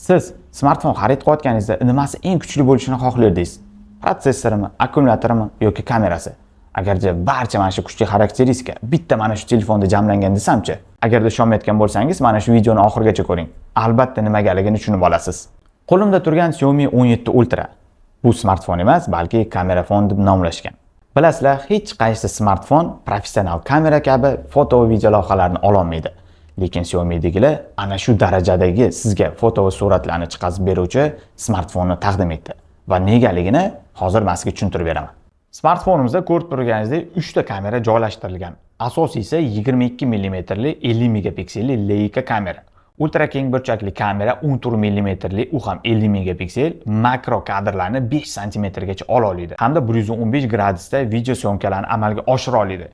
Siz smartfon xarid qilayotganingizda nimasi eng kuchli bo'lishini xohlardingiz? Protsessorimi, akkumulyatorimi yoki kamerasi? Agarda barcha mana shu kuchli xarakteristika bitta mana shu telefonda jamlangan desamchi, agarda ishonmayotgan bo'lsangiz, mana shu videoni oxirigacha ko'ring. Albatta nimagaligini tushunib olasiz. Qo'limda turgan Xiaomi 17 Ultra. Bu smartfon emas, balki kamerafon deb nomlashgan. Bilasizlar, hech qaysi smartfon professional kamera kabi foto va video lavhalarni ololmaydi. Lekin Xiaomi'dagilar ana shu darajadagi sizga foto va suratlarni chiqazib beruvchi smartfonni taqdim etdi. Va negaligini hozir men sizga tushuntirib beraman. Smartfonimizda ko'rib turganingizdek 3 ta kamera joylashtirilgan. Asosiysi 22 mm 50 megapikselli Leica kamera. Ultra keng burchakli kamera 14 mm, u ham 50 megapiksel, makro kadrlarni 5 sm gacha ola oladi hamda 115 gradusda video syomkalarni amalga oshira oladi.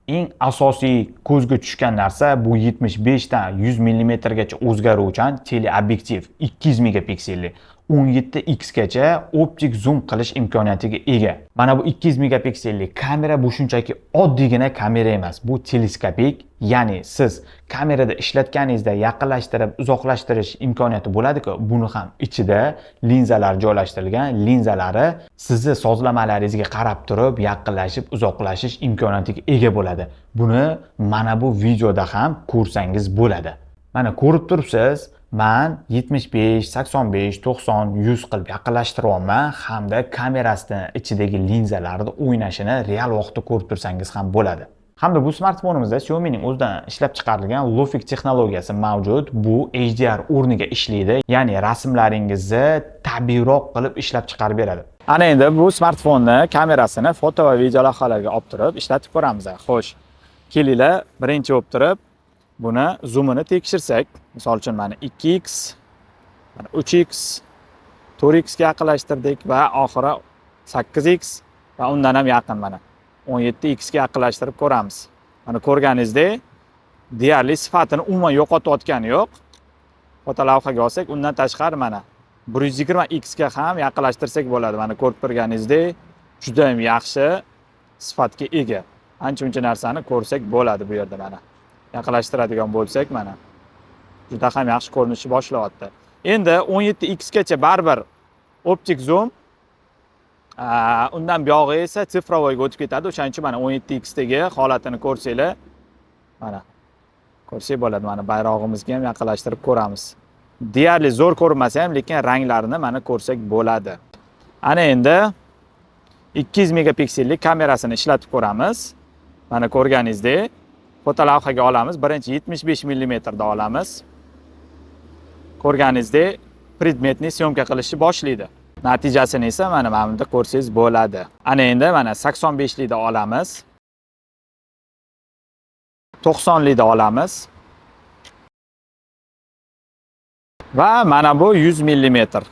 Eng asosiy ko'zga tushgan narsa bu 75 dan 100 mm gacha o'zgaruvchan teleobyektiv 200 megapikselli 17x gacha optik zoom qilish imkoniyatiga ega. Mana bu 200 megapikselli kamera bu shunchaki oddiygina kamera emas, bu teleskopik, ya'ni siz kamerada ishlatganingizda yaqinlashtirib, uzoqlashtirish imkoniyati bo'ladi-ku, buni ham ichida linzalar joylashtirilgan, linzalari sizni sozlamalaringizga qarab turib yaqinlashib, uzoqlashish imkoniyatiga ega bo'ladi. Buni mana bu videoda ham ko'rsangiz bo'ladi. Mana ko'rib turibsiz, man 75, 85, 90, 100 qilib yaqinlashtiryapman hamda kamerasini ichidagi linzalarni o'ynashini real vaqtda ko'rib tursangiz ham bo'ladi. Hamda bu smartfonimizda Xiaomi'ning o'zidan ishlab chiqarilgan LoFic texnologiyasi mavjud. Bu HDR o'rniga ishlaydi, ya'ni rasmlaringizni tabiiyroq qilib ishlab chiqarib beradi. Ana endi bu smartfonni kamerasini foto va video lavhalarga olib turib ishlatib ko'ramiz. Xo'sh, kelinglar, birinchi bo'lib turib buni zoomini tekshirsak, misol uchun mana 2x, mana 3x, 4x ga yaqinlashtirdik va oxiri 8x va undan ham yaqin mana 17x ga yaqinlashtirib ko'ramiz. Mana ko'rganingizdek, deyarli sifatini umuman yo'qotayotgani yo'q. Fotolavhaga olsak, undan tashqari mana 120x ga ham yaqinlashtirsak bo'ladi. Mana ko'rib turganingizdek, juda ham yaxshi sifatga ega. Ancha-muncha narsani ko'rsak bo'ladi bu yerda mana. Yaqinlashtiradigan bo'lsak mana juda ham yaxshi ko'rinishni boshlayapti. Endi 17x gacha baribir optik zoom, undan buyog'i esa цифровойga o'tib ketadi. O'shaning uchun mana 17x dagi holatini ko'rsanglar, mana ko'rsak bo'ladi. Mana bayrog'imizga ham yaqinlashtirib ko'ramiz. Deyarli zo'r ko'rinmasa ham, lekin ranglarini mana ko'rsak bo'ladi. Ana endi 200 megapikselli kamerasini ishlatib ko'ramiz. Mana ko'rganingizdek fotolavhaga olamiz. Birinchi 75 millimetrda olamiz. Ko'rganingizdek predmetni syomka qilishni boshlaydi. Natijasini esa mana bunda ko'rsangiz bo'ladi. Ana endi mana 85 likda olamiz. 90 likda olamiz. Va mana bu 100 millimetr.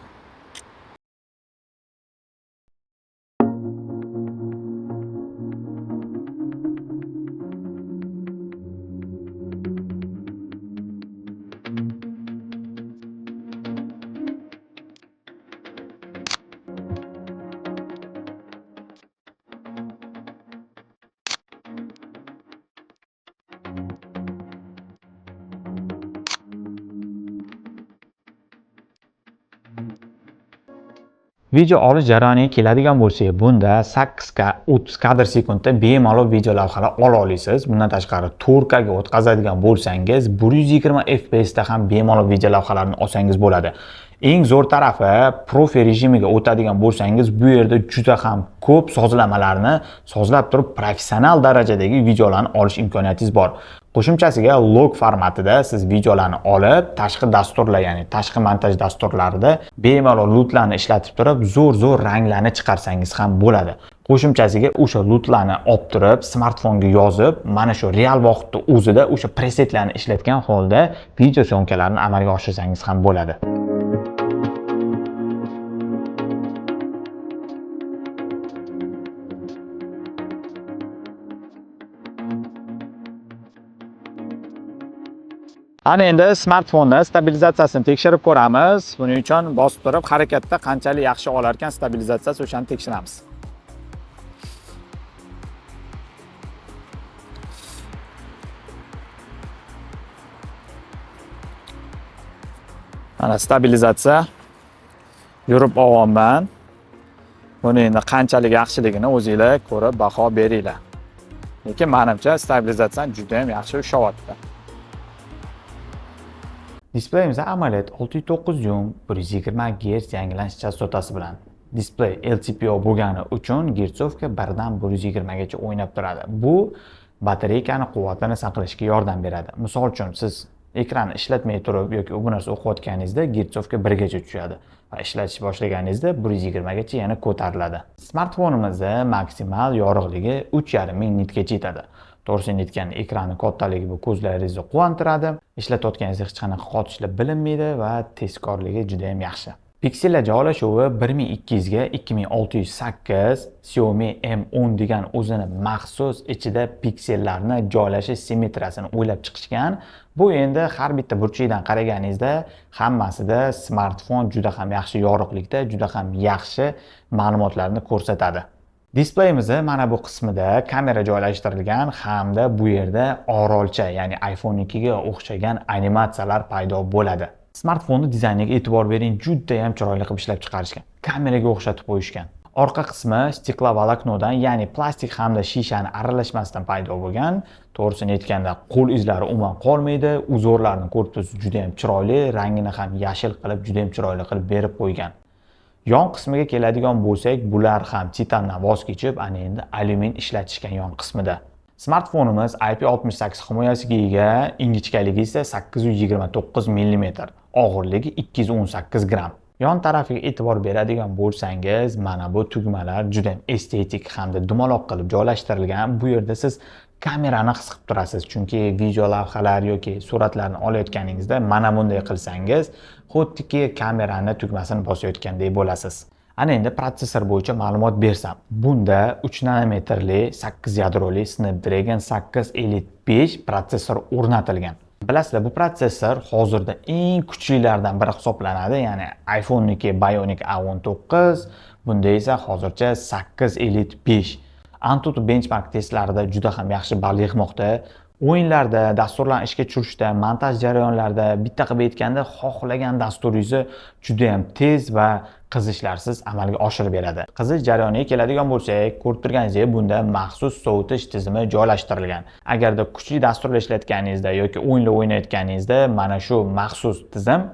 Video olish jarayoniga keladigan bo'lsak, bunda 8K 30 kadr sekundda bemalol video lavhalar ola olasiz. Bundan tashqari 4K ga o'tkazadigan bo'lsangiz, 120 FPS da ham bemalol video lavhalarni olsangiz bo'ladi. Eng zo'r tarafi, profi rejimiga o'tadigan bo'lsangiz, bu yerda juda ham ko'p sozlamalarni sozlab turib professional darajadagi videolarni olish imkoniyatingiz bor. Qo'shimchasiga log formatida siz videolarni olib, tashqi dasturlar, ya'ni tashqi montaj dasturlarida bemalol lutlarni ishlatib turib, zo'r-zo'r ranglarni chiqarsangiz ham bo'ladi. Qo'shimchasiga o'sha lutlarni olib turib, smartfonga yozib, mana shu real vaqtda o'zida o'sha presetlarni ishlatgan holda video syomkalarni amalga oshirsangiz ham bo'ladi. Ana endi smartfonni stabilizatsiyasini tekshirib ko'ramiz. Buning uchun bosib turib harakatda qanchalik yaxshi olar ekan stabilizatsiyasi, o'shani tekshiramiz. Mana stabilizatsiya yurib olyapman. Buni endi qanchalik yaxshiligini o'zinglar ko'rib baho beringlar. Lekin menimcha stabilizatsiyani juda ham yaxshi ushlayapti. Displeyimiz AMOLED 6.9 dyum 120 Hz yangilanish chastotasi bilan. Displey LTPO bo'lgani uchun gertsovka birdan 120 gacha o'ynab turadi. Bu batareykani quvvatini saqlashga yordam beradi. Misol uchun, siz ekranni ishlatmay turib yoki bu narsa o'qiyotganingizda gertsovka 1 gacha tushadi va ishlatish boshlaganingizda 120 gacha yana ko'tariladi. Smartfonimizda maksimal yorug'ligi 3500 nitgacha yetadi. To'g'risini aytganda, ekrani kattaligi bu ko'zlaringizni quvontiradi. Ishlatayotganingizda hech qanaqa qotishlar bilinmaydi va tezkorligi juda ham yaxshi. Piksellar joylashuvi 1200 ga 2608 Xiaomi M10 degan o'zini maxsus ichida piksellarni joylashish simmetriyasini o'ylab chiqishgan. Bu endi har bitta burchakdan qaraganingizda hammasida smartfon juda ham yaxshi yorug'likda, juda ham yaxshi ma'lumotlarni ko'rsatadi. Displeyimizni mana bu qismida kamera joylashtirilgan hamda bu yerda orolcha, ya'ni iPhone 2 ga o'xshagan animatsiyalar paydo bo'ladi. Smartfonni dizayniga e'tibor bering, juda ham chiroyli qilib ishlab chiqarishgan. Kameraga o'xshatib qo'yishgan. Orqa qismi steklovoloknodan, ya'ni plastik hamda shishani aralashmasidan paydo bo'lgan. To'g'risini aytganda, qo'l izlari umuman qolmaydi. Uzorlarni ko'rib tursiz, juda ham chiroyli, rangini ham yashil qilib, juda ham chiroyli qilib berib qo'ygan. Yon qismiga keladigan bo'lsak, bular ham titandan voz kechib, ana endi alyumin ishlatishgan yon qismida. Smartfonimiz IP68 himoyasiga ega, ingichkaligi esa 829 millimetr, og'irligi 218 gramm. Yon tarafiga e'tibor beradigan bo'lsangiz, mana bu tugmalar juda ham estetik hamda dumaloq qilib joylashtirilgan. Bu yerda siz kamerani his qilib turasiz, chunki video lavhalar yoki suratlarni olayotganingizda mana bunday qilsangiz, xuddiki kamerani tugmasini bosayotgandek bo'lasiz. Ana endi protsessor bo'yicha ma'lumot bersam, bunda 3 nanometrli 8 yadroli Snapdragon 8 Elite 5 protsessor o'rnatilgan. Bilasizlar, bu protsessor hozirda eng kuchlilaridan biri hisoblanadi, ya'ni iPhone'niki Bionic A19, bunda esa hozircha 8 Elite 5. AnTuTu benchmark testlarida juda ham yaxshi ball yig'moqda. O'yinlarda, dasturlarni ishga tushirishda, montaj jarayonlarida, bitta qilib aytganda, xohlagan dasturingizni juda ham tez va qizishlarsiz amalga oshirib beradi. Qizish jarayoniga keladigan bo'lsak, ko'rib turganingizdek, bunda maxsus sovutish tizimi joylashtirilgan. Agarda kuchli dasturlar ishlatganingizda yoki o'yinlar o'ynayotganingizda mana shu maxsus tizim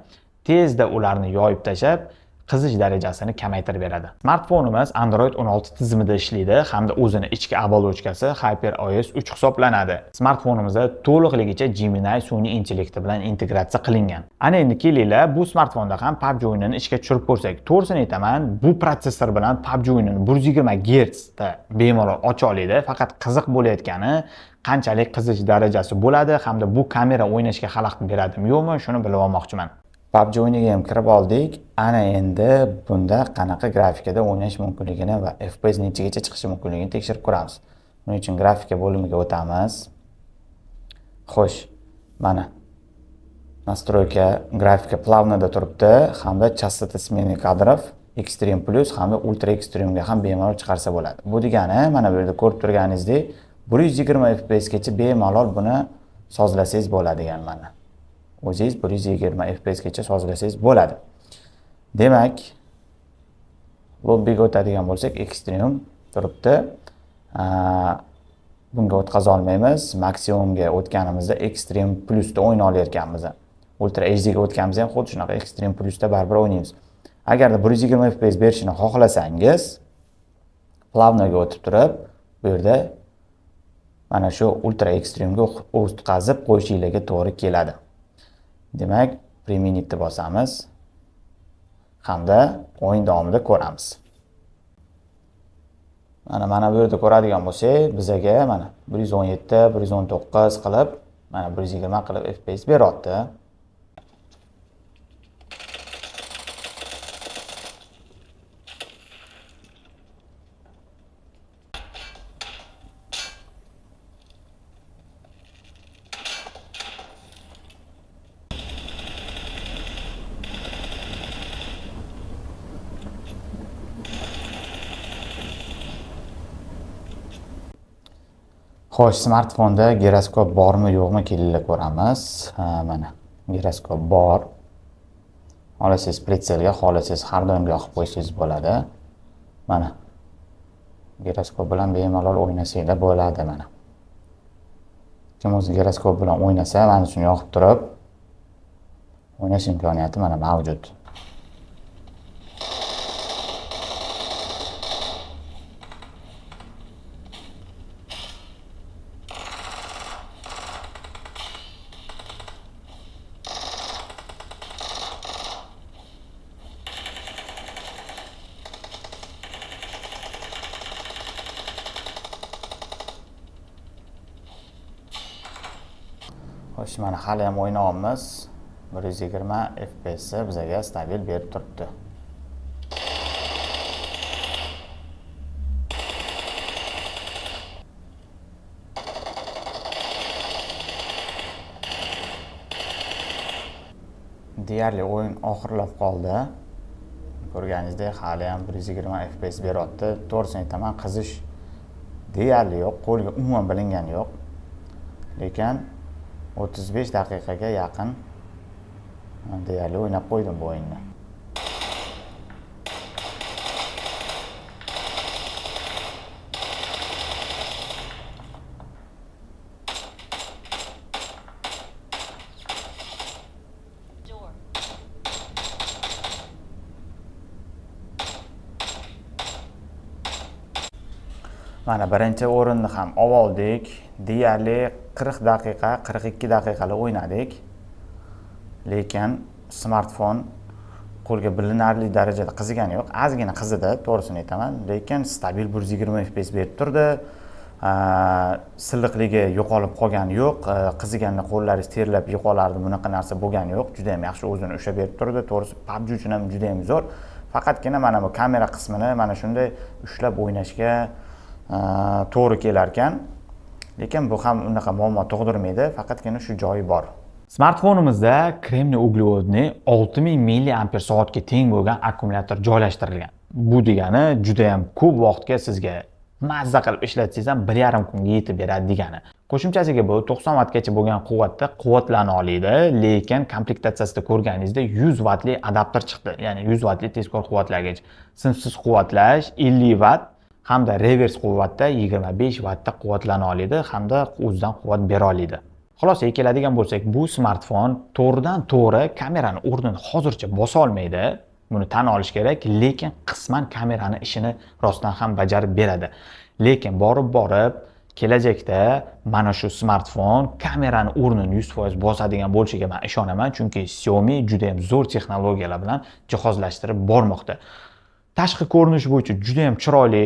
tezda ularni yoyib tashlab, qizish darajasini kamaytirib beradi. Smartfonimiz Android 16 tizimida ishlaydi hamda o'zini ichki оболочкasi HyperOS 3 hisoblanadi. Smartfonimizda to'liqligicha Gemini sun'iy intellekti bilan integratsiya qilingan. Ana endi kelinglar, bu smartfonda ham PUBG o'yinini ishga tushirib ko'rsak. To'g'risini aytaman, bu protsessor bilan PUBG o'yinini 120 Hz da bemalol ocha oladi. Faqat qiziq bo'layotgani qanchalik qizish darajasi bo'ladi hamda bu kamera o'ynashga xalaqit beradimi yo'qmi, shuni bilib olmoqchiman. PUBG o'yiniga ham kirib oldik. Ana endi bunda qanaqa grafikada o'ynash mumkinligini va FPS nechagacha chiqishi mumkinligini tekshirib ko'ramiz. Buning uchun grafika bo'limiga o'tamiz. Xo'sh, mana настройка grafika плавноda turibdi hamda частота смены кадров Extreme Plus hamda Ultra Extreme'ga ham bemalol chiqarsa bo'ladi. Bu degani mana bu yerda ko'rib turganingizdek 120 FPS gacha bemalol buni sozlasangiz bo'ladigan mana. O'zingiz 120 FPS gacha sozlasangiz bo'ladi. Demak, lobbiga o'tadigan bo'lsak, Extreme turibdi. Bunga o'tkaza olmaymiz. Maksimumga o'tganimizda Extreme Plusda o'yna olayotganmiz. Ultra HD ga o'tganimizda ham xuddi shunaqa Extreme Plusda baribir o'ynaymiz. Agarda 120 FPS berishini xohlasangiz, плавноga o'tib turib, bu yerda mana shu Ultra Extreme'ga o'tkazib qo'yishinglarga to'g'ri keladi. Demak, применить bosamiz hamda o'yin davomida ko'ramiz. Mana bu yerda ko'radigan bo'lsak, bizaga mana 117, 119 qilib, mana 120 qilib FPS beryapti. Xo'sh, smartfonda giroskop bormi, yo'qmi, kelinglar ko'ramiz. Ha, mana giroskop bor. Xohlasangiz прицел ga, xohlasangiz har doim yoqib qo'ysangiz bo'ladi. Mana giroskop bilan bemalol o'ynasanglar bo'ladi mana. Kim o'zi giroskop bilan o'ynasa, mana shuni yoqib turib o'ynash imkoniyati mana mavjud. Xo'sh, mana hali ham o'ynayapmiz. 120 FPS bizaga stabil berib turibdi. Deyarli o'yin oxirlab qoldi. Ko'rganingizdek, hali ham 120 FPS beryapti. To'g'risini aytaman, qizish deyarli yo'q, qo'lga umuman bilingani yo'q. Lekin 35 daqiqaga yaqin deyarli o'ynab qo'ydim bu o'yinni. Mana birinchi o'rinni ham oldik. Deyarli 40 daqiqa, 42 daqiqalik o'ynadik. Lekin smartfon qo'lga bilinarli darajada qizigani yo'q. Ozgina qizidi, to'g'risini aytaman, lekin stabil 120 FPS berib turdi. Silliqligi yo'qolib qolgani yo'q. Qiziganda qo'llaringiz terlab yo'qolardi, bunaqa narsa bo'lgani yo'q. Juda ham yaxshi o'zini ushlab berib turdi. To'g'risi PUBG uchun ham juda ham zo'r. Faqatgina mana bu kamera qismini mana shunday ushlab o'ynashga to'g'ri kelar ekan. Lekin bu ham unaqa muammo tug'dirmaydi, faqatgina shu joyi bor. Smartfonimizda kremniy uglevodni 6000 milliamper soatga teng bo'lgan akkumulyator joylashtirilgan. Bu degani juda ham ko'p vaqtga sizga mazza qilib ishlatsangiz ham 1,5 kunga yetib beradi degani. Qo'shimchasiga bu 90 vattgacha bo'lgan quvvatda quvvatlana oladi, lekin komplektatsiyasida ko'rganingizda 100 vattli adapter chiqdi. Ya'ni 100 vattli tezkor quvvatlagich, simsiz quvvatlash 50 vatt hamda revers quvvatda 25 vattda quvvatlana oladi hamda o'zidan quvvat bera oladi. Xulosaga keladigan bo'lsak, bu smartfon to'g'ridan to'g'ri kamerani o'rnini hozircha bosa olmaydi. Buni tan olish kerak, lekin qisman kamerani ishini rostdan ham bajarib beradi. Lekin borib-borib kelajakda mana shu smartfon kamerani o'rnini 100% bosadigan bo'lishiga men ishonaman, chunki Xiaomi juda ham zo'r texnologiyalar bilan jihozlashtirib bormoqda. Tashqi ko'rinish bo'yicha juda ham chiroyli,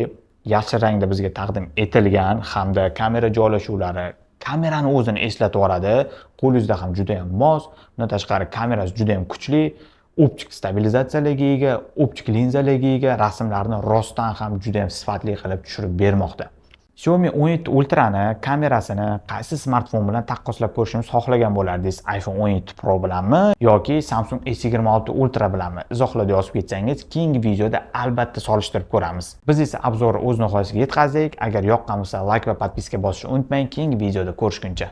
yashil rangda bizga taqdim etilgan hamda kamera joylashuvlari kamerani o'zini eslatib yuboradi. Qo'lingizda ham juda ham mos. Bundan tashqari kamerasi juda ham kuchli, optik stabilizatsiyalarga ega, optik linzalarga ega, rasmlarni rostdan ham juda ham sifatli qilib tushirib bermoqda. Xiaomi 17 Ultra'ni kamerasini qaysi smartfon bilan taqqoslab ko'rishimizni xohlagan bo'lardingiz? iPhone 17 Pro bilanmi yoki Samsung S26 Ultra bilanmi? Izohlarda yozib ketsangiz, keyingi videoda albatta solishtirib ko'ramiz. Biz esa obzorni o'z nihoyasiga yetkazdik. Agar yoqqan bo'lsa, like va podpiska bosishni unutmang. Keyingi videoda ko'rishguncha.